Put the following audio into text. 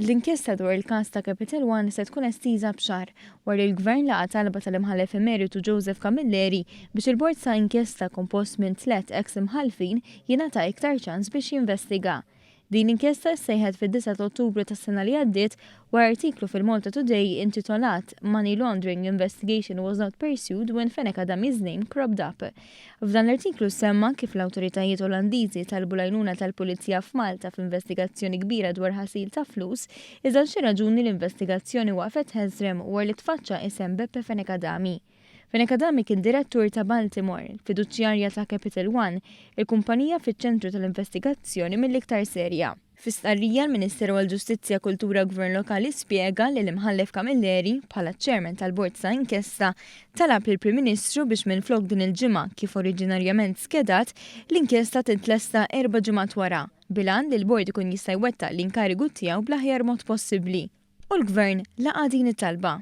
L-inkjesta dwar il-każ ta' Capital One se tkun estiża b'xahar wara li l-Gvern laqa' talba tal-Imħallef Emeritu Joseph Camilleri biex il-bord ta' inkjesta kompost minn tlett eks imħallfin jingħata iktar ċans biex jinvestiga. Din l-inkjesta ssejħet fid-disgħa ta' Ottubru tas-sena li għaddiet wara artiklu fil-Malta Today intitolat Money Laundering Investigation was not pursued when Fenech Adami's name cropped up. F'dan l-artiklu semma kif l-awtoritajiet Olandiżi talbu l-għajnuna tal-Pulizija f'Malta f'investigazzjoni kbira dwar ħasil ta' flus, iżda għal xi raġuni l-investigazzjoni waqfet ħesrem wara li tfaċċa isem Beppe Fenech Adami. Fenech Adami kien direttur ta' Baltimore, fiduċjarja ta' Capital One, il-kumpanija fiċ-ċentru tal-investigazzjoni mill-iktar serja. Fi stqarrija l-Ministeru għall-Ġustizzja, Kultura u Gvern Lokali spjega li l-Imħallef Camilleri, bħala ċ-Chairman tal-Bord ta' Inkjesta, talab lill-Prim Ministru biex minflok din il-ġimgħa, kif oriġinarjament skedat, l-inkjesta tintlesta erba' ġimgħat wara, bil-għan li l-Bord ikun jista' jwettaq l-inkarigu tiegħu bl-aħjar mod possibbli. U l-Gvern laqa' din it-talba.